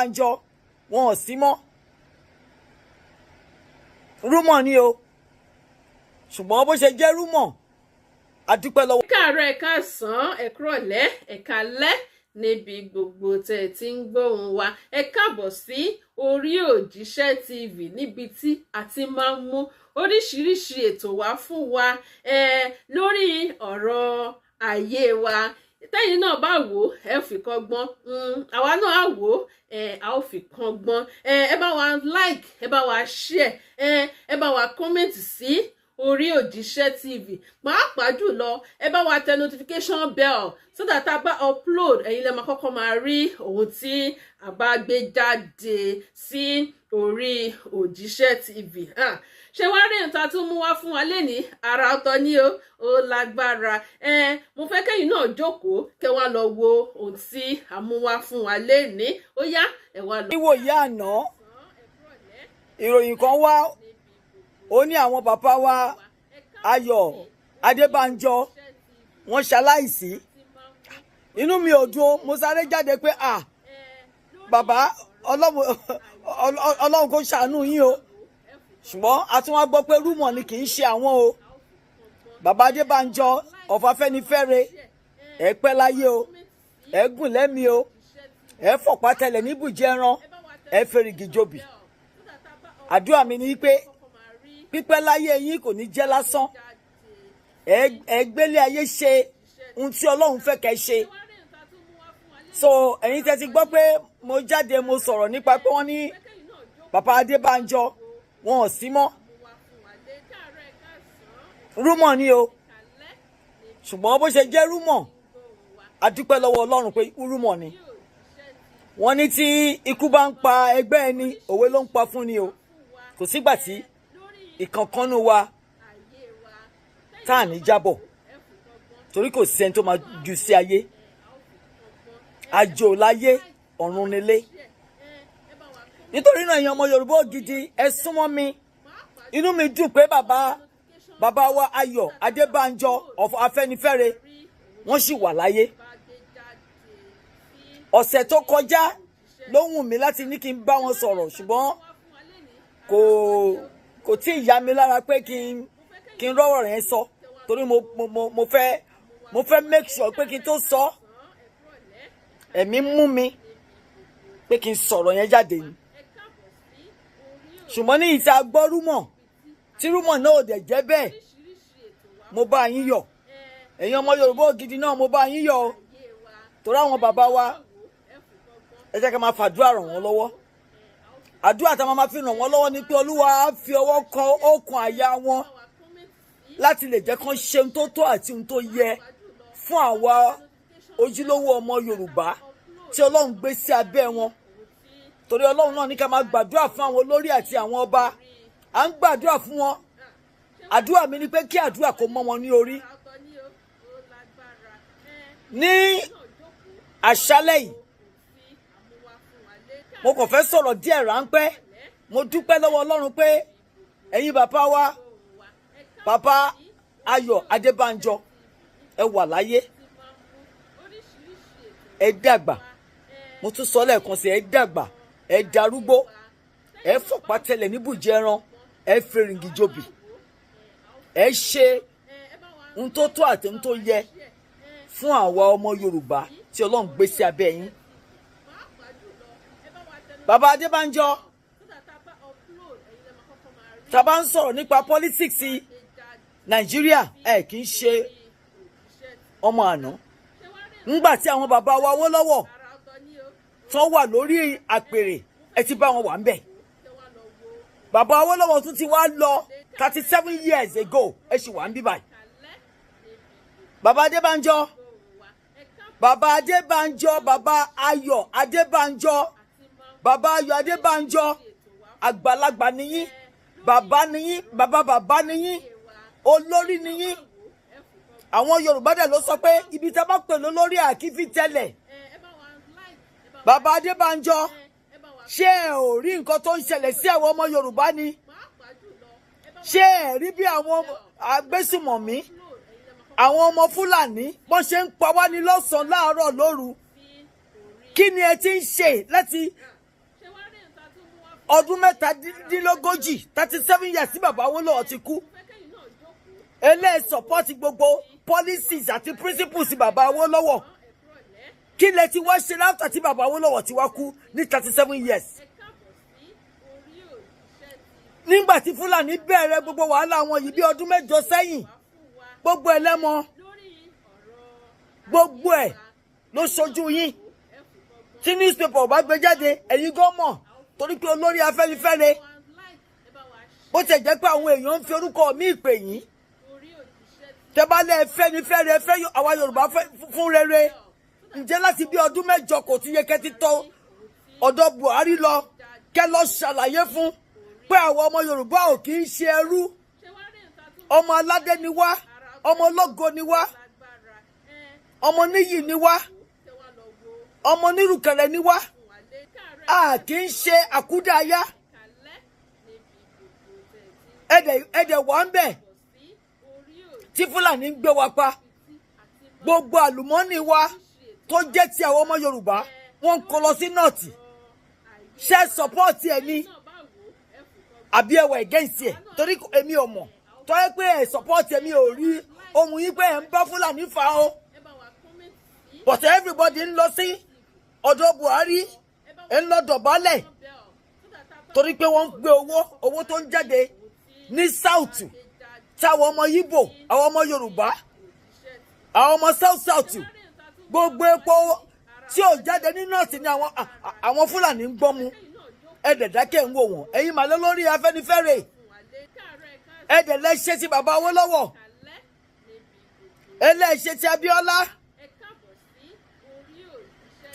Adébánjọ wọn ò sí mọ́. Rumour ni o, ṣùgbọ́n bó ṣe jẹ́ rumour, a dúpẹ́ lọ́wọ́. Ẹ káàárọ̀, ẹ káàsán, ẹ kúrọ̀lẹ́, ẹ káalẹ́ níbi gbogbo tẹ́ ẹ ti ń gbóhùn wa. Ẹ káàbọ̀ sí orí Òjíṣẹ́ TV, níbi tí a ti máa ń mú oríṣiríṣi ètò wá fún wa lórí ọ̀rọ̀ ayé wa. Tẹ́yìn náà bá wò ó, ẹ fi kọ́gbọ́n. Àwa náà á wò ó, a ó fi kọ́gbọ́n. Ẹ bá wa like, ẹ bá wa share, ẹ bá wa comment sí orí Òjíṣẹ́ TV. Pàápàá jùlọ, ẹ bá wa tẹ notification bell so that a bá upload, ẹ̀yin lẹ máa kọ́kọ́ máa rí ohun tí a bá gbé jáde sí orí Òjíṣẹ́ TV. Ṣé wàá rí nǹkan tó mú wá fún wa lénìí? Ara ọ̀tọ̀ ni o, ó lágbára. Mo fẹ́ kẹ́yìn náà jókòó, kẹ́ wá lọ wo ohun tí a mú wá fún wa lénìí. Ó yá, ẹ wá lọ. Níwòyí àná, ìròyìn kan wá, ó ní àwọn bàbá wa Ayọ̀ Adébánjọ wọ́n ṣaláìsí. Inú mi ò dùn. Mo sáré jáde pé, à, bàbá, Ọlọ́run kò ṣàánú yín o. Ṣùgbọ́n a tún wá gbọ́ pé rumour ni, kì í ṣe àwọn o. Bàbá Adébánjọ of Afẹ́nifẹ́re, ẹ pẹ́ láyé o, ẹ gùn lẹ́mìí o, ẹ fọ̀pá tẹlẹ̀ níbùjẹ́ ẹran, ẹ fèrègì jobì. Àdúrà mi ni pé pípẹ́ láyé yín kò ní jẹ́ lásán. Ẹ gbélé ayé ṣe ohun tí Ọlọ́run fẹ́ kẹ́ ṣe. So ẹ̀yin tẹ́ ti gbọ́ pé mo jáde, mo sọ̀rọ̀ nípa pé wọ́n ní bàbá Adébánjọ wọn ò sí mọ́, rumour ni o. Ṣùgbọ́n bó ṣe jẹ́ rumour, a dúpẹ́ lọ́wọ́ Ọlọ́run pé rumour ni. Wọ́n ní tí ikú bá ń pa ẹgbẹ́ ẹni, òwe ló ń pa fún ni o. Kò sígbà tí ìkankanú wa tá à ní jábọ̀, torí kò sí ẹni tó máa ju sí ayé. Àjò láyé, ọ̀run nílé. Nítorí náà, èèyàn ọmọ Yorùbá gidi, ẹ súnmọ́ mi. Inú mi dùn pé bàbá bàbá wa Ayọ̀ Adébánjọ of Afẹ́nifẹ́re wọ́n sì wà láyé. Ọ̀sẹ̀ tó kọjá ló wù mí láti ní kí n bá wọn sọ̀rọ̀, ṣùgbọ́n kò tí ì yá mi lára pé kí n rọ́rọ̀ yẹn sọ, torí mo fẹ́ make sure pé kí n tó sọ, ẹ̀mí mú mi pé kí n sọ̀rọ̀ yẹn jáde ni. Ṣùgbọ́n ní ìta gbọ́ rumour, tí rumour náà ò dẹ̀ jẹ́ bẹ́ẹ̀, mo bá yín yọ̀. Ẹ̀yin ọmọ Yorùbá gidi náà, mo bá yín yọ̀ o, torí àwọn bàbá wa, ẹ jẹ́ ká máa fàdúrà ràn wọ́n lọ́wọ́. Àdúrà tá a máa fi ràn wọ́n lọ́wọ́ ni pé Olúwa á fi ọwọ́ kan okùn àyà wọn láti lè jẹ́ kán ṣe ohun tó tọ́ àti ohun tó yẹ fún àwa ojúlówó ọmọ Yorùbá tí Ọlọ́run gbé sí abẹ́ wọn, torí Ọlọ́run náà ní ká máa gbàdúrà fún àwọn olórí àti àwọn ọba. À ń gbàdúrà fún wọn. Àdúrà mi ni pé kí àdúrà kó mọ́ wọn ní orí. Ní àṣálẹ́ yìí, mo kàn fẹ́ sọ̀rọ̀ díẹ̀ ráńpẹ́. Mo dúpẹ́ lọ́wọ́ Ọlọ́run pé ẹ̀yin bàbá wa, bàbá Ayọ̀ Adébánjọ, ẹ wà láyé, ẹ dàgbà. Mo tún sọ lẹ́ẹ̀kan sí, ẹ dàgbà, ẹ darúgbó, ẹ fọ̀pá tẹlẹ̀ níbùjẹ ẹran, ẹ fèrìngì jobì, ẹ ṣe ohun tó tó àti ohun tó yẹ fún àwa ọmọ Yorùbá tí Ọlọ́run gbé sí abẹ́ yín. Bàbá Adébánjọ, tá a bá ń sọ̀rọ̀ nípa politics Nàìjíríà, ẹ kì í ṣe ọmọ àná. Ńgbà tí àwọn bàbá wa Awólọ́wọ̀ tán wà lórí àpèrè, ẹ ti bá wọn wà ń bẹ̀. Bàbá Awólọ́wọ̀ tún ti wá lọ 37 years ago, ẹ sì wà ń bí báyìí. Bàbá Adébánjọ, bàbá Adébánjọ, bàbá Ayọ̀ Adébánjọ, bàbá Ayọ̀ Adébánjọ, àgbàlagbà nìyí, bàbá nìyí, bàbá bàbá nìyí, olórí nìyí. Àwọn Yorùbá dẹ̀ ló sọ pé ibi tí a bá pè lólórí, àkífi tẹ́lẹ̀. Bàbá Adébánjọ, ṣé ẹ ò rí nǹkan tó ń ṣẹlẹ̀ sí àwọn ọmọ Yorùbá ni? Ṣé ẹ rí bí àwọn agbésùmọ̀mí, àwọn ọmọ Fúlàní, bọ́n ṣe ń pa wá ní lọ́sàn-án, láàárọ̀, lóru? Kí ni ẹ ti ń ṣe láti Ọdún 37, 37 years tí bàbá Awólọ́wọ̀ ti kú, eléyìí support gbogbo policies àti principles bàbá Awólọ́wọ̀. Kí lẹ ti wá ṣe láfta tí bàbá Awólọ́wọ̀ ti wá kú ní 37 years, nígbà tí Fúlàní bẹ̀rẹ̀ gbogbo wàhálà wọn yìí bí ọdún 8 sẹ́yìn? Gbogbo ẹ̀ lẹ́mọ, gbogbo ẹ̀ ló ṣojú yín. Tí newspaper ò bá gbé jáde, ẹ̀yin gan mọ̀, torí pé olórí Afẹ́nifẹ́re, bó ti jẹ́ pé àwọn èèyàn ń fi orúkọ míì pè yín, tẹ́bálẹ̀ Fẹ́nifẹ́re fẹ́ àwa Yorùbá fún rere, ǹjẹ́ láti bí ọdún 8 kò ti yẹ kẹ́ ti tọ̀ ọ̀dọ̀ Buhari lọ, kẹ́ lọ ṣàlàyé fún pé àwọn ọmọ Yorùbá ò kì í ṣe ẹrú, ọmọ aládé ni wá, ọmọ ológo ni wá, ọmọ níyì ni wá, ọmọ nírùkẹ̀rẹ̀ ni wá, a kì í ṣe àkúdàáyá? Ẹ̀dẹ̀ wà ń bẹ̀ tí Fúlàní ń gbé wa pa. Gbogbo àlùmọ́ọ́nì wa tó jẹ́ ti àwọn ọmọ Yorùbá, wọ́n ń kó lọ sí North. Ṣé support ẹ̀ ni àbí ẹ wà against ẹ̀? Torí èmi ò mọ̀. Tó yẹ pé ẹ̀ support, èmi ò rí ohun yín pé ẹ̀ ń bá Fúlàní fa o, but everybody ń lọ sí ọ̀dọ̀ Buhari, ẹ̀ ń lọ dọ̀bálẹ̀ torí pé wọ́n ń gbé owó, owó tó ń jáde ní South, táwọn ọmọ Yíbò, àwọn ọmọ Yorùbá, àwọn ọmọ South South, gbogbo epo tí ò jáde ní North ni àwọn Fúlàní ń gbọ́mu. Ẹ̀dẹ̀ dákẹ́ ń wò wọ́n. Ẹ̀yin màlẹ́ lórí Afẹ́nifẹ́re, ẹ̀dẹ̀ lẹ́ṣẹ̀ ti bàbá Awólọ́wọ̀, ẹlẹ́ṣẹ̀ ti Abíọ́lá.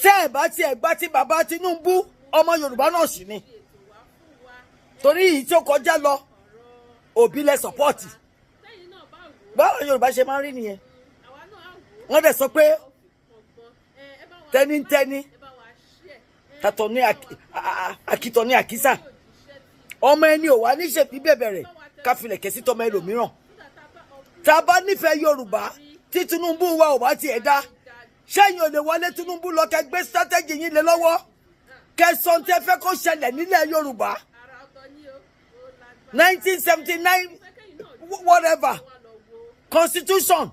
Tẹ́ ẹ̀ bá tiẹ̀ gbá ti bàbá Tinubu, ọmọ Yorùbá náà sì ni, torí èyí tí ó kọjá lọ, Òbí lẹ support. Báwo Yorùbá ṣe máa ń rí nìyẹn. Wọ́n dẹ̀ sọ pé tẹnitẹni tàtọ̀ ní àkìtọ̀ ní àkísà. Ọmọ ẹni ò wá níṣèpí bẹ̀bẹ̀ rẹ̀ ká filẹ̀ kẹ́sí tọmọ ẹlòmíràn. Tá a bá nífẹ̀ẹ́ Yorùbá, tí Tinubu wa ò bá tiẹ̀ dá, ṣẹ́yìn ò lè wọlé Tinubu lọ, kẹ́ gbé strategy yín lé lọ́wọ́, kẹ́ sọ tẹ́ fẹ́ kó ṣẹlẹ̀ nílẹ̀ Yorùbá? 1979 whatever constitution,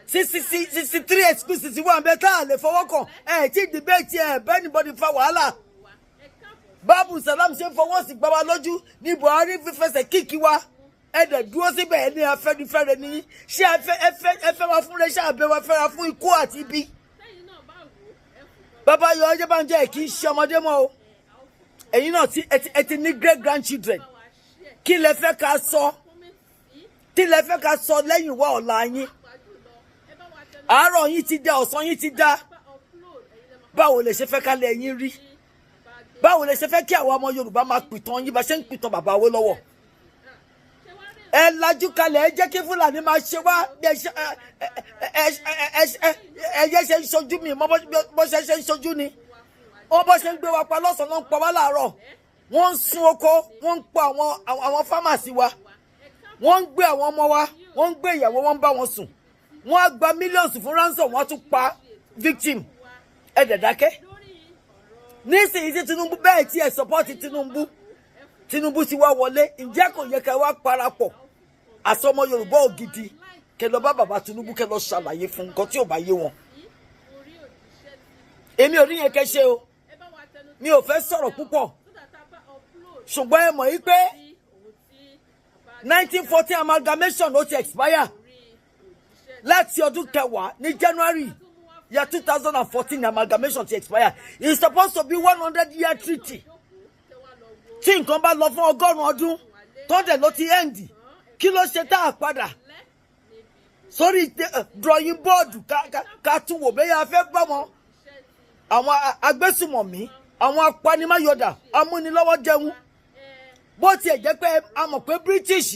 63 exclusive wà bẹ́ẹ̀ tá a lè fọwọ́ kàn. Ẹ̀ tí debate ẹ̀ bẹ́ẹ̀ anybody fa wàhálà. Báàbù Salam ṣe ń fọwọ́ sí gbá wa lójú ní Buhari fi fẹsẹ̀ kíkì wa. Ẹ dẹ̀ dúró síbẹ̀, ẹ ní Afẹ́nifẹ́re ní. Ṣé ẹ fẹ́ wa fún rẹ? Ṣé àbẹ̀ wa fẹ́ra fún ikú àti ibi? Bàbá yọ ọjọ́ bá ń jẹ́ ẹ̀ kì í ṣe ọmọdé mọ́ o. Ẹ̀yin náà tí ẹ ti ní great grandchildren, kí lẹ fẹ́ ká sọ? Kí lẹ fẹ́ ká sọ lẹ́yìn wá ọ̀la yín? Àárọ̀ yín ti dá, ọ̀sán yín ti dá. Báwo lè ṣe fẹ́ ká lẹ yín rí? Báwo lè ṣe fẹ́ kí àwọn ọmọ Yorùbá máa pìtàn yín bá ṣe ń pìtàn bàbá Awólọ́wọ̀? Ẹ lajú kalẹ̀, ẹ jẹ́ kí Fúlàní máa ṣe wá bí ẹyẹ ṣe ń ṣojú mi mọ́, bó ṣe ṣe ń ṣojú ni wọ́n bó ṣe ń gbé wa pa lọ́sàn-án ló ń pa wá láàárọ̀. Wọ́n ń sun oko, wọ́n ń pa àwọn farmers wa, wọ́n ń gbé àwọn ọmọ wa, wọ́n ń gbé ìyàwó, wọ́n ń bá wọn sùn, wọ́n á gba millions fún ransom, wọ́n á tún pa victim. Ẹ dẹ̀ dákẹ́. Nísìnyí tí Tinubu bẹ́ẹ̀ tí ẹ support Tinubu, Tinubu ti wá wọlé, ǹjẹ́ kò yẹ ká wá parapọ̀ àsọmọ Yorùbá ògidì, kẹ́ lọ bá bàbá Tinubu, kẹ́ lọ ṣàlàyé fún nǹkan tí ò bá yé wọn? Èmi ò ní yẹn kẹ́ ṣe o. Mi ò fẹ́ sọ̀rọ̀ púpọ̀, ṣùgbọ́n ẹ mọ̀ yí pé 1914 amalgamation ó ti expire láti ọdún 10. Ní January year 2014, amalgamation ti expire. It's supposed to be 100 year treaty. Tí nǹkan bá lọ fún 100 ọdún tó dẹ̀ ló ti end, kí ló ṣe tá a padà sórí drawing board ká tún wò bẹ́ẹ̀ yà fẹ́ bá wọn, àwọn agbésùmọ̀mí, àwọn apanimáyọ̀dà, amúnilọ́wọ́ jẹun? Bó tiẹ̀ jẹ́ pé a mọ̀ pé British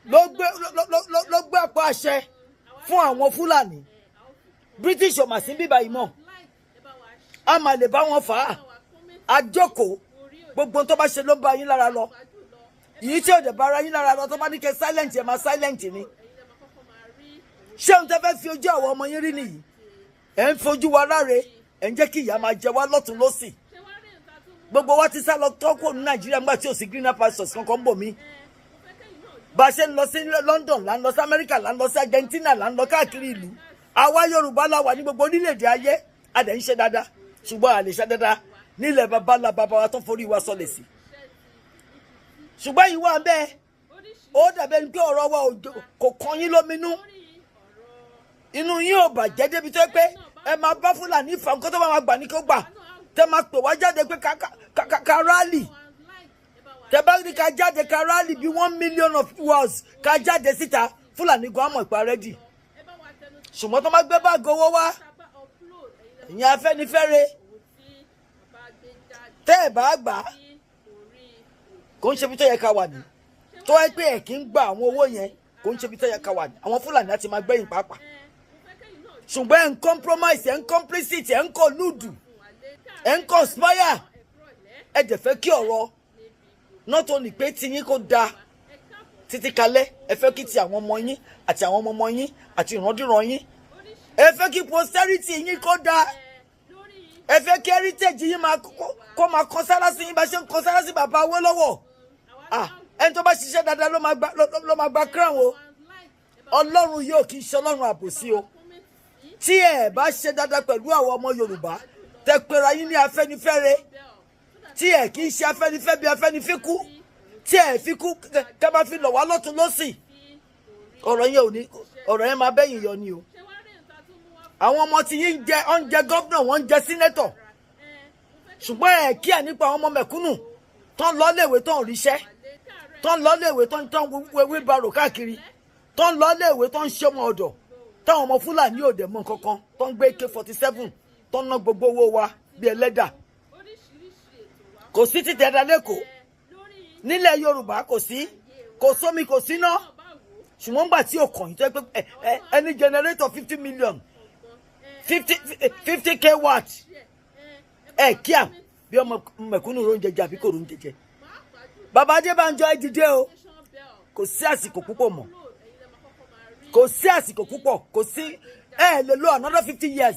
ló gbé àpò àṣẹ fún àwọn Fúlàní, British ò mà sí bíbá yìí mọ́, a mà lè bá wọn fà á. Àjókòó, gbogbo tó bá ṣe ló ń bá yín lára lọ. Yìí tí ò dẹ̀ bá ara yín lára lọ, tó bá ní kẹ́ silent, ẹ̀ máa silent ni. Ṣé ohun tẹ́ fẹ́ fi ojú àwọn ọmọ yín rí nìyí? Ẹ̀ ń fojú wa ráre, ẹ̀ ń jẹ́ kí ìyà máa jẹ wá lọ́tún lọ́sì. Gbogbo Gbogbo wa ti sá lọ tọ́kọ̀ ní Nàìjíríà nígbà tí ò sí greener pastures kankan ń bò mí. Bá a ṣe ń lọ sí London, là ń lọ sí Amẹ́ríkà, là ń lọ sí Argentina, là ń lọ káàkiri ìlú. Àwa Yorùbá la wà ní gbogbo orílẹ̀-èdè ayé. A dẹ̀ ń ṣe dáadáa, ṣùgbọ́n a lè ṣe dáadáa nílẹ̀ baba ńlá baba wa tó forí wa sọlẹ̀ sí. Ṣùgbọ́n ìwà bẹ́ẹ̀, ó dàbẹ́ ni pé ọ̀rọ̀ wa kò kan yín lóminú. Inú yín ò bàjẹ́ débi tó pé ẹ máa bá Fúlàní fa nǹkan tó bá máa gbà ní kó gbà. Tẹ máa pè wá jáde pé ká rally. Tẹ bá ní ká jáde ká rally bí 1 million of words ká jáde síta, Fúlàní gan àmọ̀ ìpa ready. Ṣùgbọ́n tó máa gbé báàgì owó wá, ìyẹn Afẹ́nifẹ́re, tẹ́ ẹ̀ bá gbà á, kò ń ṣe ibi tó yẹ ká wà ní. Tó wáyé pé ẹ̀ kì í gba àwọn owó yẹn, kò ń ṣe ibi tó yẹ ká wà ní. Àwọn Fúlàní á ti máa gbẹ̀yìn pàápàá. Ṣùgbọ́n ẹ̀ ń compromise, ẹ̀ ń complicit, ẹ̀ ń collude, ẹ̀ ń conspire. Ẹ dẹ̀ fẹ́ kí ọ̀rọ̀ not only pé tiyín kó da títí kalẹ̀, ẹ fẹ́ kí ti àwọn ọmọ yín àti àwọn ọmọ ọmọ yín àti ìrandíran yín, ẹ fẹ́ kí posterity yín kó da, ẹ fẹ́ kí heritage yín máa kó máa kan sára sí yín bá ṣe ń kan sára sí bàbá Awólọ́wọ̀. Ah, ẹni tó bá ṣiṣẹ́ dáadáa ló máa gba crown o. Ọlọ́run yóò kì í ṣe Ọlọ́run àbòsí o. Tí ẹ bá ṣe dáadáa pẹ̀lú àwọn ọmọ Yorùbá, tẹ pera yín ní Afẹ́nifẹ́re, tí ẹ kì í ṣe Afẹ́nifẹ́ bí Afẹ́nifẹ́kú, tí ẹ fi kú kẹ́ bá fi lọ̀ wá lọ́tún lọ́sì, ọ̀rọ̀ yẹn ò ní, ọ̀rọ̀ yẹn máa bẹ́yìn yọ ni o. Àwọn ọmọ tí yín ń jẹ ọ́n jẹ governor, wọ́n ń jẹ senator, ṣùgbọ́n ẹ kí ẹ nípa àwọn ọmọ mẹ̀kúnnù tó ń lọ léèwé tó ń ríṣẹ́, tó ń lọ léèwé tó ń wé wheelbarrow káàkiri, tó ń lọ léèwé tó ń ṣe ọmọ ọ̀dọ̀, táwọn ọmọ Fúlàní ò dẹ̀ mọ̀ kankan, tó ń gbé AK-47, tó ń ná gbogbo owó wa bí ẹlẹ́dà. Kò sí títí ẹ̀dá lẹ́kọ̀ọ́ nílẹ̀ Yorùbá, kò sí, kò sómi, kò síná. Ṣùgbọ́n gbà tí ò kàn yín, tó yẹ pé ẹ ẹni generator 50 million, fifty fifty k watt, ẹ kíá bí ọmọ mẹ̀kúnnù ló ń jẹjẹ àbí kò ló ń jẹjẹ. Bàbá Adébánjọ, ẹ dìde o. Kò sí àsìkò púpọ̀ mọ́, kò sí àsìkò púpọ̀, kò sí. Ẹ lè lo another 50 years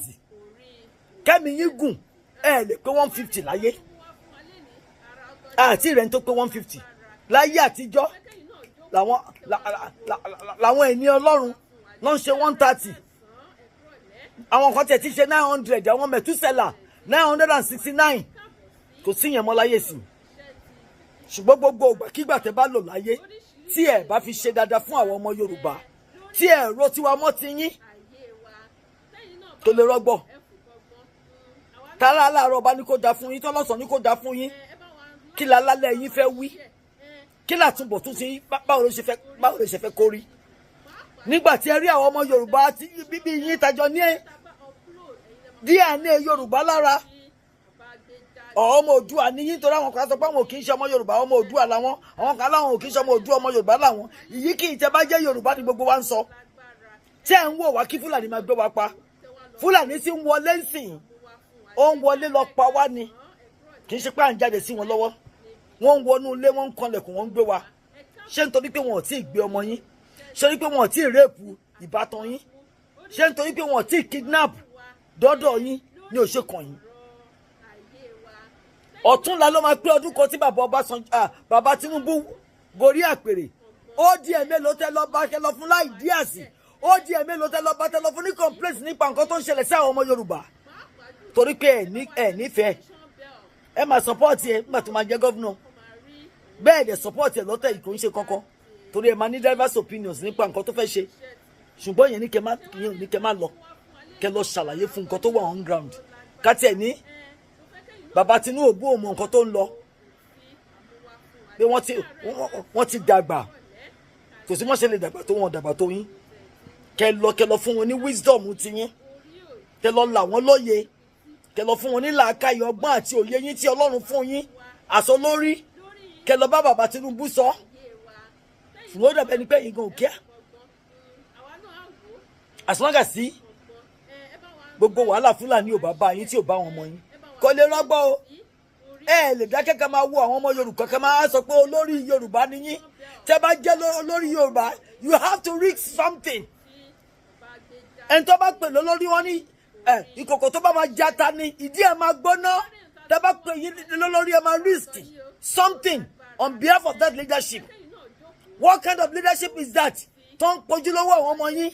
kẹ́mi yín gùn, ẹ lè pé 150 láyé. Àti rẹ̀ ń tó pé 150 láyé àtijọ́, làwọn ènìyàn Ọlọ́run ló ń ṣe 130. Àwọn kan tẹ̀ ti ṣe 900, àwọn Mẹ̀túsẹ̀là 969. Kò sí yẹn mọ́ láyé sí. Ṣùgbọ́n gbogbo ìgbàkigbà tẹ́ bá lò láyé, tí ẹ bá fi ṣe dáadáa fún àwọn ọmọ Yorùbá, tí ẹ ro tiwa mọ́ ti yín, tó lè rọ́gbọ̀ tààrà aláàárọ̀ bá ní kó da fún yín, tọ́lọ́sàn ní kó da fún yín, kí lálálẹ́ yín fẹ́ wí? Kí làtúbọ̀ tún ti? Báwo ló ṣe fẹ́ kó rí nígbà tí ẹ rí àwọn ọmọ Yorùbá tí bíbí yín tajọ ní DNA Yorùbá lára, ọmọ Oòduà ní yín? Torí àwọn kan sọ pé àwọn ò kì í ṣe ọmọ Yorùbá, ọmọ Oòduà làwọn. Àwọn kan láwọn ò kì í ṣe ọmọ Oòduà, ọmọ Yorùbá làwọn. Ìyí kì í tẹ bá jẹ́ Yorùbá ni gbogbo wa ń sọ, tí ẹ̀ ń wò wá kí Fúlàní máa gbé wa pa. Fúlàní tí ń wọlé ń sìn, ó ń wọlé lọ pa wá ni. Kì í ṣe pé à ń jáde sí wọn lọ́wọ́. Wọ́n ń wọnú ilé, wọ́n ń kanlẹ̀kùn, wọ́n ń gbé wa. Ṣé nítorí pé wọn ò tí ì gbé ọmọ yín? Ṣé nítorí pé wọn ò tí ì rape ìbátan yín? Ṣé nítorí pé wọn ò tí ì kidnap dọ́dọ̀ yín ní ò ṣe kàn yín? Ọ̀túnla ló máa pé ọdún kan tí bàbá Ọbásanjọ́, bàbá Tinubu gorí àpèrè. Ó di ẹ̀mélòó tẹ́ lọ bá, kẹ́ lọ fún láì díàsì? Ó di ẹ̀mélòó tẹ́ lọ bá, tẹ́ lọ fún ní complaint nípa nǹkan tó ń ṣẹlẹ̀ sí àwọn ọmọ Yorùbá? Torí pé ẹ̀ nífẹ̀ẹ́, ẹ máa support ẹ nígbà tó máa jẹ́ governor. Bẹ́ẹ̀ dẹ̀ support ẹ lọ́tẹ̀ yìí, kò ń ṣe kankan, torí ẹ máa ní diverse opinions nípa nǹkan tó fẹ́ ṣe. Ṣùgbọ́n ìyẹn ní kẹ́ má lọ, kẹ́ lọ ṣàlàyé fún nǹkan tó wà on ground. Ká tiẹ̀ ní bàbá Tinubu ò mọ nǹkan tó ń lọ, pé wọ́n ti dàgbà, kò sí mọ́ṣẹ́ lè dàgbà tó wọn dàgbà tó yín. Kẹ́ lọ fún wọn ní wisdom tiyín, kẹ́ lọ là wọ́n lóye, kẹ́ lọ fún wọn ní làákàyè, ọgbọ́n àti òye yín tí Ọlọ́run fún yín àsọ lórí. Kẹ́ lọ bá bàbá Tinubu sọ. Ṣùgbọ́n ó dàbẹ́ ni pé yín gan ò kíá, as long as sí gbogbo wàhálà Fúlàní ò bá bá yín, tí ò bá wọn ọmọ yín, kò lè rọ́gbọ́ o. Ẹ lè dákẹ́ ká máa wo àwọn ọmọ Yorùbá, ká máa sọ pé olórí Yorùbá ni yín. Tẹ́ bá jẹ́ olórí Yorùbá, you have to risk something. Ẹni tó bá pè lólórí, wọn ní ẹ ìkòkò tó bá máa jata ni ìdí ẹ̀ máa gbóná. Tẹ́ bá pè yín lórí, ẹ máa risk something on behalf of that leadership. What kind of leadership is that tó ń pojúlówó àwọn ọmọ yín?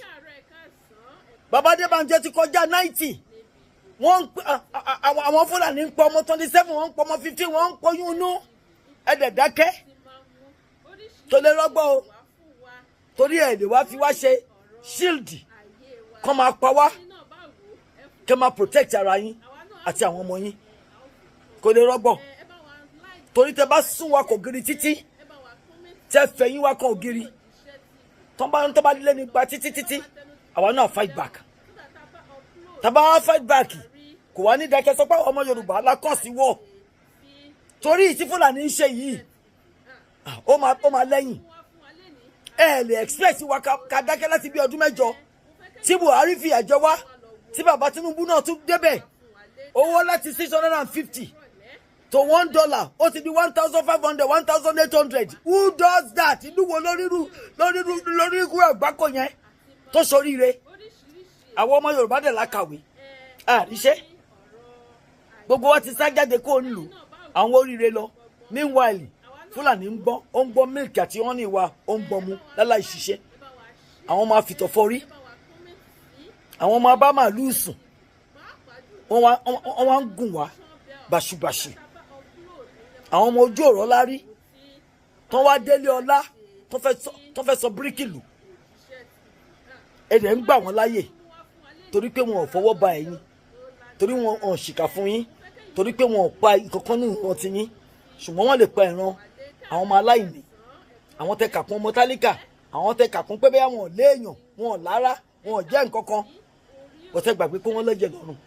Bàbá Adébánjọ ti kọjá 90. Wọ́n ń àwọn Fúlàní ń pọ ọmọ 27, wọ́n ń pọ ọmọ 15, wọ́n ń pọyún inú. Ẹ̀dẹ̀ dákẹ́ tó lè rọ́gbọ́ o, torí ẹ̀ lè wá fi wá ṣe shield kọ́ máa pa wá, kẹ́ máa protect ara yín àti àwọn ọmọ yín. Kò lè rọ́gbọ̀, torí tẹ bá sún wa kò giri títí, tẹ fẹ̀yìn wa kan ògiri, tó bá lé nípa títí títí, àwa náà fight back. Tàbá wá fight back, kò wá ní dákẹ́ sọ pé àwọn ọmọ Yorùbá lákọ̀ọ́sí wọ̀, torí tí Fúlàní ń ṣe yìí, ó máa lẹ́yìn. Ẹ lè expect wa ká dákẹ́ láti bí ọdún 8 tí Buhari fìyà jẹ wá, tí bàbá Tinubu náà tún débẹ̀. Owó láti 650 to $1, ó ti di 1,500, 1,800. Who does that? Ìlú wo lóríru lóríru lóríru àgbákò yẹn tó ṣoríire? Àwọn ọmọ Yorùbá dẹ̀ lákàwé àríṣẹ́. Gbogbo wa ti sá jáde kó ń lù àwọn oríire lọ. Meanwhile, Fúlàní ń gbọ́, ó ń gbọ́ milk àti honey wa, ó ń gbọ́ mu láláì ṣiṣẹ́. Àwọn máa fìtọ̀ fọrí, àwọn máa bá màálùú sùn, wọ́n wá ń gùn wá bàṣubàṣu. Àwọn ọmọ ojú ọ̀rọ̀ lárí tán wá délé ọlá tó fẹ́ sọ bíríkì lù, ẹ̀dẹ̀ ń gbà wọ́n láàyè, torí pé wọn ò fọwọ́ ba ẹ̀yin, torí wọn ò ṣìkà fún yín, torí pé wọn ò pa ìkankan ní ìran ti yín, ṣùgbọ́n wọ́n lè pa ìran àwọn ọmọ aláìní, àwọn tẹ kàkún ọmọ tálíkà, àwọn tẹ kàkún pé bẹ́ẹ̀ wọn ò léèyàn, wọn ò lára, wọn ò jẹ́ nǹkan kan. Wọ́n tẹ gbàgbé pé wọ́n lẹ́jẹ̀ lọ́rùn.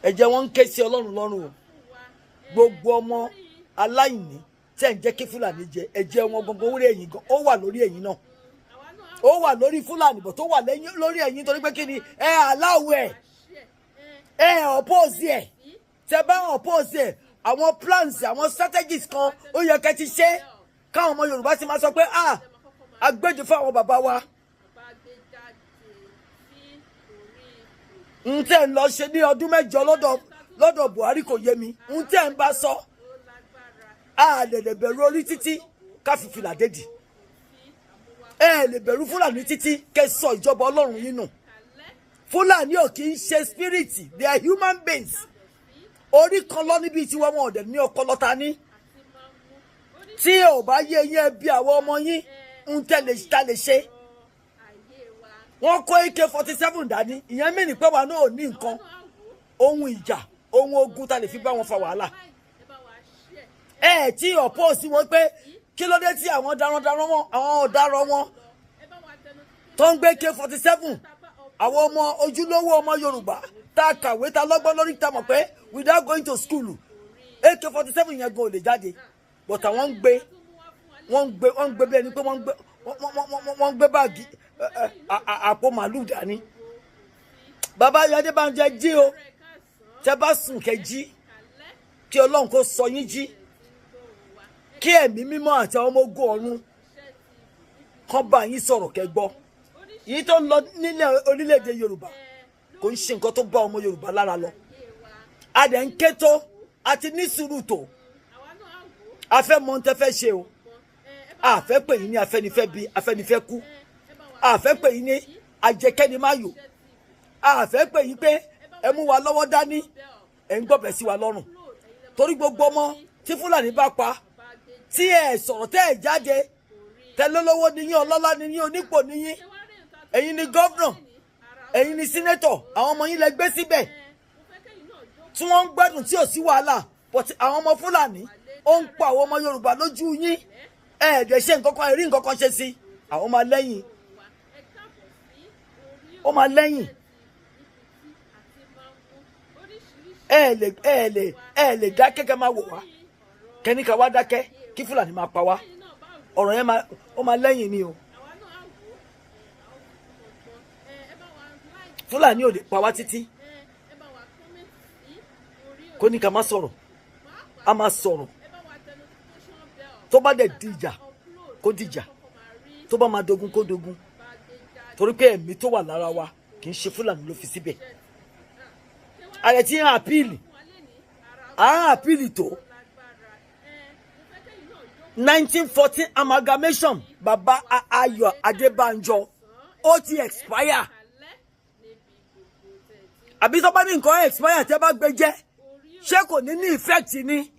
Ẹ̀jẹ̀ wọn ń ké sí Ọlọ́run lọ́rùn o. Gbogbo ọmọ aláìní tẹ̀ ń jẹ́ kí Fúlàní jẹ, ẹ̀jẹ̀ wọn gangan orí ẹ̀yìn gan, ó wà lórí ẹ̀yìn náà, ó wà lórí Fúlàní bọ̀ tó wà lẹ́yìn lórí ẹ̀yìn, torí pé kí ni ẹ aláwọ̀ ẹ̀, ẹ oppose ẹ̀. Tẹ bá oppose ẹ̀, àwọn plans, àwọn strategies kan ó yẹ kẹ́ ti ṣe, káwọn ọmọ Yorùbá ti máa sọ pé, ah, agbẹ́jọ fún àwọn bàbá wa. N tẹ́ ń lọ ṣe ní ọdún 8 lọ́dọ̀ Buhari kò yé mi. N tẹ́ ń bá sọ, a lè bẹ̀rù orí títí ká fi fìlà dédì. Ẹ lè bẹ̀rù Fúlàní títí kẹ́ sọ ìjọba Ọlọ́run yín nù. Fúlàní ò kì í ṣe spirit, they are human beings. Orí kan lọ níbi tiwọn, wọn ò dẹ̀ ní ọpọlọ ta ní. Tí ò bá yé yín, ẹ bí àwọn ọmọ yín ń tẹ́lẹ̀ ta lè ṣe. Wọ́n kó AK-47 dání, ìyẹn mìíràn pé wà náà ò ní nǹkan ohun ìjà, ohun ogun ta lè fi bá wọn fa wàhálà. Ẹ tí oppose wọn pé kí ló dé tí àwọn darandaran wọn, àwọn ọ̀daràn wọn tó ń gbé AK-47? Àwọn ọmọ ojúlówó ọmọ Yorùbá tá a kàwé, tá a lọ́gbọ́n lórí, tá a mọ̀ pé without going to school, AK-47 yẹn gan ò lè jáde, but àwọn ń gbé, wọ́n ń gbé, wọ́n ń gbé bí ẹni pé wọ́n ń gbé báàgì àpò màálù dání. Bàbá Ayọ̀ Adébánjọ, jí o. Tẹ́ bá sùn, kẹ́ jí, kí Ọlọ́run kó sọ yín jí, kí Ẹ̀mí Mímọ́ àti àwọn ọmọ ogun ọ̀run kán bá yín sọ̀rọ̀, kẹ́ gbọ́. Yìí tó ń lọ nílẹ̀ orílẹ̀-èdè Yorùbá kò ń ṣe nǹkan tó bá ọmọ Yorùbá lára lọ. A dẹ̀ ń ké tó, a ti ní sùúrù tó. A fẹ́ mọ ohun tẹ́ fẹ́ ṣe o. A fẹ́ pè yín ní afẹ́nifẹ́ bí afẹ́nifẹ́ kú, a fẹ́ pè yín ní ajẹkẹ́ni máyò, a fẹ́ pè yín pé ẹ mú wa lọ́wọ́ dání, ẹ̀ ń gbọ́bẹ̀ sí wa lọ́rùn, torí gbogbo ọmọ tí Fúlàní bá pa, tí ẹ sọ̀rọ̀, tẹ́ ẹ jáde, tẹ́ lólówó ni yín, ọlọ́lá ni yín, onípò ni yín, ẹ̀yin ni governor, ẹ̀yin ni senator, àwọn ọmọ yín lẹ gbé síbẹ̀ tí wọ́n ń gbádùn tí ò sí wàhálà, but àwọn ọmọ Fúlàní ó ń pa àwọn ọmọ Yorùbá lójú yín, ẹ ẹ̀ dẹ̀ ṣe nǹkan kan, ẹ rí nǹkan kan ṣe sí. Àwọn máa lẹ́yìn, ó máa lẹ́yìn. Ẹ lè dákẹ́ kẹ́ máa wò wá, kẹ́níkà wá dákẹ́ kí Fúlàní máa pa wá. Ọ̀rọ̀ yẹn ó máa lẹ́yìn ni o. Fúlàní ò lè pa wá títí kó ní ká má sọ̀rọ̀. A máa sọ̀rọ̀. Tó bá dẹ̀ dìjà, kó dìjà. Tó bá máa dogun, kó dogun, torí pé ẹ̀mí tó wà lára wa kì í ṣe Fúlàní ló fi síbẹ̀. Ààrẹ tí ń appeal. À ń appeal tó 1914 amalgamation. Bàbá Ayọ̀ Adébánjọ, ó ti expire. Àbí tó bá ní nǹkan expire, tẹ́ bá gbé jẹ́, ṣé kò ní ní effect ni?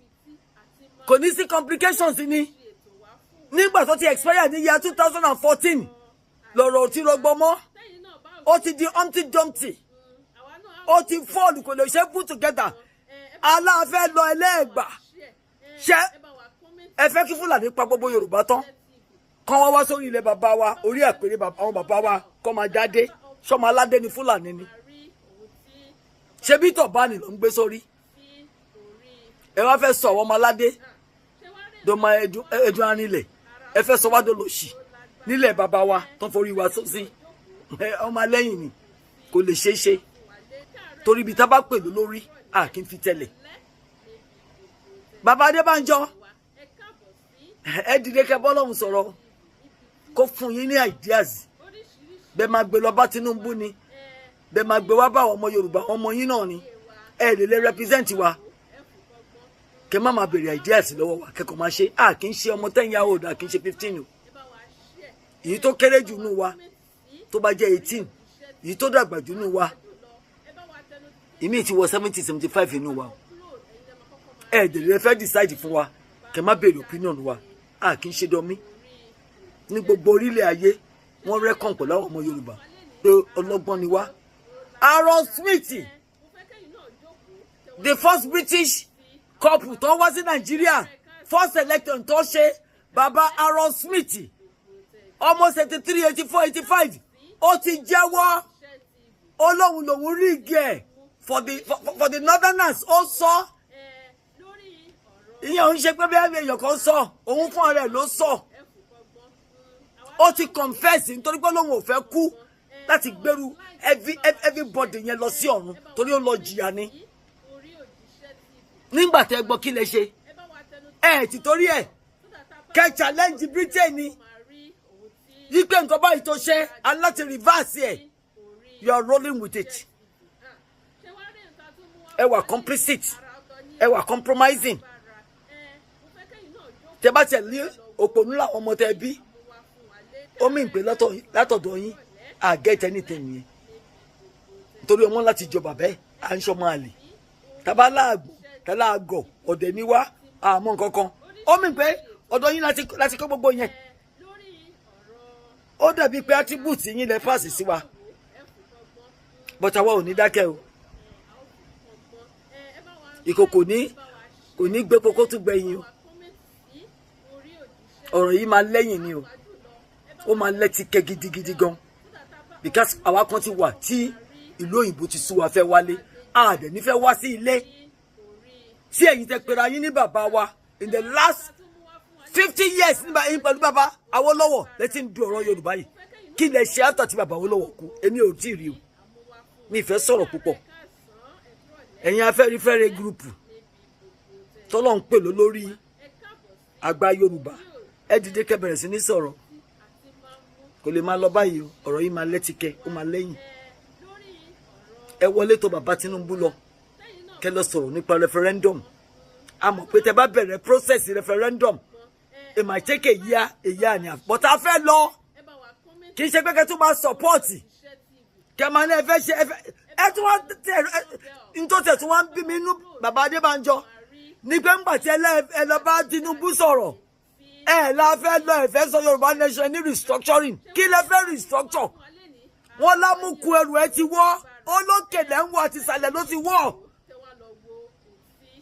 Kò ní sí complications ni? Nígbà tó ti expire ní year 2014, lọ̀rọ̀ ò ti rọgbọ mọ́. Ó ti di Humpty Dumpty, ó ti fall, kò lè ṣe put together. Aláàfẹ́ lọ ẹlẹ́ẹ̀gbà, ṣé ẹ fẹ́ kí Fúlàní pa gbogbo Yorùbá tán, kán wá wá sórí ilẹ̀ bàbá wa, orí àpèrè àwọn bàbá wa, kọ́ máa jáde? Sọmọ aládé ni Fúlàní ni? Ṣebí tọ̀bánì ló ń gbé sórí? Ẹ wá fẹ́ sọ àwọn ọmọ aládé dọmọ ẹdun arinlẹ̀, ẹ fẹ́ sọ wá dọlọ́sì nílẹ̀ bàbá wa tó forí wa sí. Ọmọ alẹ́yìn ni kò lè ṣeé ṣe, torí ibi tá bá pè lórí, a kì í fi tẹ̀lẹ̀. Bàbá Adébánjọ, ẹ dìde, kẹ́ bọ́lọ́hún sọ̀rọ̀, kó fún yín ní ideas. Bẹ́ẹ̀ máa gbé lọ bá Tinubu ni, bẹ́ẹ̀ máa gbé wá bá àwọn ọmọ Yorùbá, ọmọ yín náà ni. Ẹ lè represent wa, kẹ́ má máa béèrè ideas lọ́wọ́ wa, kẹ́kọ̀ọ́ máa ṣe. A kì í ṣe ọmọ 10 year old, a kì í ṣe 15 o. Èyí tó kéré jù nù wa, tó bá jẹ́ 18, èyí tó dàgbà jù nù wa, ìmí ti wọ 70, 75 inú wa o. Ẹ dèrè, fẹ́ decide fún wa, kẹ́ má béèrè opinion wa. A kì í ṣe dummy. Ní gbogbo orílẹ̀ ayé, wọ́n reckon pẹ̀lú àwọn ọmọ Yorùbá pé ọlọ́gbọ́n ni wá. Aaron Smith, the first British couple tó wá sí Nàìjíríà, first election tó ṣe, baba Aaron Smith, almost 83, 84, 85, ó ti jẹ́wọ́, ó lóun lòun rig ẹ̀ for the northerners. Ó sọ, ìyẹn òun ṣe pé bí èèyàn kan sọ, òun fún ara ẹ̀ ló sọ. Ó ti confess, nítorí pé lòun ò fẹ́ kú láti gbèrú everybody yẹn lọ sí ọ̀run, torí ó lọ jìyà ni. Nígbà tẹ́ gbọ́, kí lẹ ṣe? Ẹ ti torí ẹ kẹ́ challenge Britain ni yípe nǹkan báyìí tó ṣe aláti reverse ẹ. You are rolling with it. Ẹ wà complicit, ẹ wà compromising. Tẹ́ bá tẹ̀ lé òpònú làwọn ọmọ tẹ́ bí, ó mì pé látọ̀dọ̀ yín, I get anything yẹn, nítorí ọmọ láti jọ bàbá ẹ̀. À ń sọmọ àlè tabaláàgbò tàláàgọ̀ ọ̀dẹ̀ ní wá, àmọ́ nǹkan kan. Ó mì pé ọ̀dọ̀ yín láti kọ́ gbogbo yẹn. Ó dàbí pé attribute yín lẹ fàṣì sí wa, but àwa ò ní dákẹ́ o. Ìkòkò ní kò ní gbé kókó tún gbẹ̀yìn o. Ọ̀rọ̀ yìí máa lẹ́yìn ni o, ó máa lẹ́tìkẹ́ gidigidi gan, because àwa kan ti wà tí ìlú òyìnbó ti sú wa, fẹ́ wálé, a dẹ̀ ní fẹ́ wá sí ilé tí ẹ̀yin tẹ pera yín ní bàbá wa. In the last 50 years nígbà yín pẹ̀lú bàbá Awólọ́wọ̀ lẹ́tí ń du ọ̀rọ̀ Yorùbá yìí, kí lẹ ṣe after tí bàbá Awólọ́wọ̀ kú? Èmi ò tí ì rí o. Mi fẹ́ sọ̀rọ̀ púpọ̀. Ẹ̀yin Afẹ́nifẹ́re group tọ́lọ́ ń pè lólórí àgbà Yorùbá, ẹ dìde, kẹ́ bẹ̀rẹ̀ sí ní sọ̀rọ̀. Kò lè máa lọ báyìí o. Ọ̀rọ̀ yìí máa lẹ́tìkẹ́, ó máa lẹ́yìn. Ẹ wọlé tó bàbá Tinubu lọ, kẹ́ lọ sọ̀rọ̀ nípa referendum. A mọ̀ pé tẹ́ bá bẹ̀rẹ̀ process referendum, it might take a year, a year and a half, but a fẹ́ lọ. Kì í ṣe pé kẹ́ tún máa support, kẹ́ máa ní ẹ fẹ́ ṣe, ẹ fẹ́ ẹ tún wá tẹ ẹ nítorí tẹ̀ tún wá ń bí mi inú, bàbá Adébánjọ, ní pé ńgbà tí ẹ lọ bá Tinubu sọ̀rọ̀, ẹ la fẹ́ lọ, ẹ fẹ́ sọ Yorùbá nation ní restructuring. Kí lẹ fẹ́ restructure? Wọn lámùkù ẹrù ẹ ti wọ́, olókè lẹ́ ń wọ àti ìsàlẹ̀ ló ti wọ́.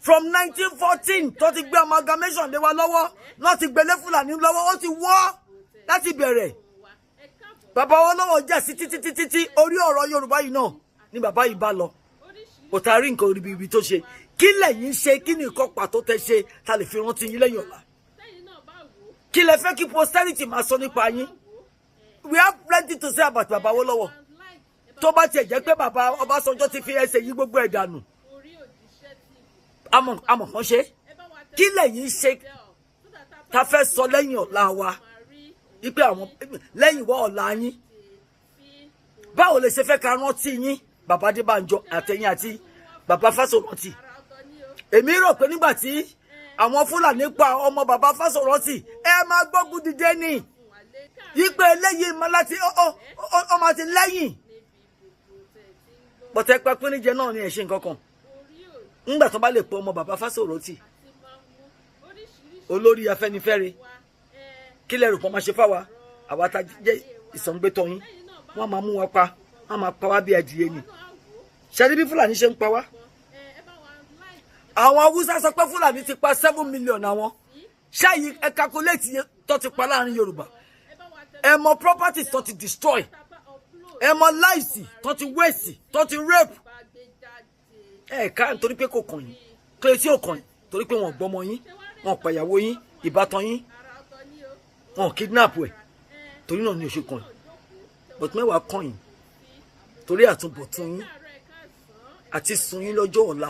From 1914 tó ti gbé amalgamation lé wa lọ́wọ́, náà ti gbélé Fúlàní lọ́wọ́, ó ti wọ́ láti bẹ̀rẹ̀. Bàbá wọn lọ́wọ́ jà sí títí títí tí orí ọ̀rọ̀ Yorùbá yìí náà ni bàbá yìí bá lọ. Kò tá a rí nǹkan ibi tó ṣe. Kí lẹ̀yin ṣe? Kí ni nǹkan pàtó tẹ ṣe ta lè fi rántí yín lẹ́yìn ọ̀la? Kí lẹ fẹ́ kí posterity máa sọ nípa yín? We have plenty to say about bàbá Awólọ́wọ̀. Tó bá tiẹ̀ jẹ́ pé bàbá Ọbásanjọ́ ti fi ẹsẹ̀ yí gbogbo ẹ̀ dànù, àmọ̀ àmọ̀ kan ṣe. Kí lẹ̀yin ṣe ta fẹ́ sọ lẹ́yìn ọ̀la wa, wípé àwọn lẹ́yìn wọ́ ọ̀la yín, báwo lè ṣe fẹ́ ká rántí yín, bàbá Adébánjọ, àtẹ̀yìn àti bàbá Fásórántì? Èmi rò pé nígbà tí àwọn Fúlàní pa ọmọ bàbá Fásọ̀rántì, ẹ máa gbógun dìde ní yípe eléyìí máa láti ọ máa ti lẹ́yìn pọ̀tẹ́ pẹ́pínníjẹ náà ni. Ẹ̀ ṣe nǹkan kan ńgbà tó bá lè pọ ọmọ bàbá Fásọ̀rántì, olórí Afẹ́nifẹ́re. Kí lẹ rò pọ́n máa ṣe fáwa, àwa tá jẹ́ ìsọ̀ǹgbẹ́tọ̀ yín? Wọ́n máa mú wa pa, wọ́n máa pa wá bí adìyẹ ni. Ṣe bí Fúlàní ṣe ń pa wá? Àwọn Haúsá sọ pé Fúlàní ti pa 7 million. Àwọn ṣáàyí ẹ calculate iye tó ti pa láàrin Yorùbá. Ẹ mọ properties tó ti destroy, ẹ mọ lives tó ti waste, tó ti rape. Ẹ ká nítorí pé kò kàn yín, kílẹ̀ tí ò kàn yín, torí pé wọ́n gbọ́mọ yín, wọ́n pàyàwó yín, ìbátan yín, wọ́n kidnap ẹ̀, torí náà ni oṣù kàn yín. But mẹ́wàá kàn yín torí àtúbọ̀tún yín àti sùn yín lọ́jọ́ ọ̀la,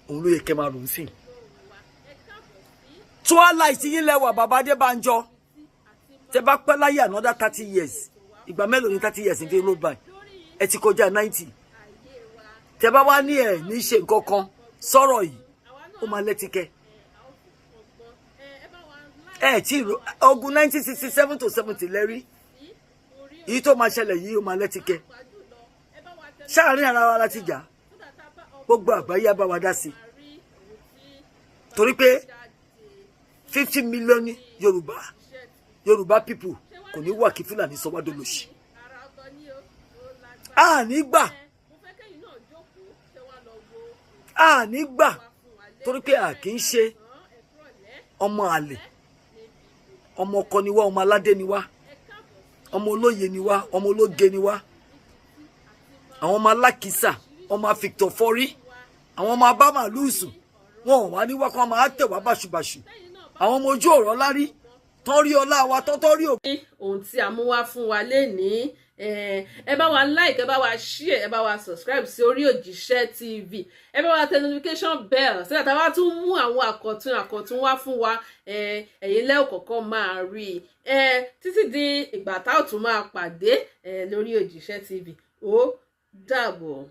òun ló yẹ kẹ́ máa rò ó sí. Twilight yín lẹ́wà, bàbá Adébánjọ. Tẹ bá pẹ́ láyé another 30 years, ìgbà mélòó ni 30 years fi road by? Ẹ ti kọjá 90. Tẹ bá wá ní ẹ ní ṣe nǹkan kan sọ̀rọ̀ yìí, ó máa lẹ́tìkẹ́ ẹ tí ogun 1967 to 70 lẹ́rí èyí tó máa ṣẹlẹ̀ yìí, ó máa lẹ́tìkẹ́. Sáàárín ara wa láti jà, gbogbo àgbáyé á bá wa dá sí, torí pé 50 million Yorùbá people kò ní wà kí Fúlàní sọ wá dolòṣì. A ní gbà, a ní gbà, torí pé a kì í ṣe ọmọ àlè. Ọmọ ọkọ ni wá, ọmọ aládé ni wá, ọmọ olóye ni wá, ọmọ ológe ni wá, àwọn ọmọ alákìísà, ọmọ àfìtọ̀ fọ́rí, àwọn ọmọ abámàlúùsùn. Wọn ò wá ní wá kó máa tẹ̀ wá báṣubàṣu. Àwọn ọmọ ojú ọ̀rọ̀ lárí tán rí ọlá wa tán tán rí òkú. Ohun tí a mú wá fún wa lénìí, ẹ bá wa like, ẹ bá wa share, ẹ bá wa subscribe sí orí Òjíṣẹ́ TV, ẹ bá wa tẹ notification bell sígbà tá a bá tún mú àwọn àkọ̀tun àkọ̀tun wá fún wa, ẹ̀yin lẹ́ẹ̀ kọ̀ọ̀kan máa rí i. Títí di ìgbà tá ò tún máa pàdé lórí Òjíṣẹ́ TV, ó dàbọ̀.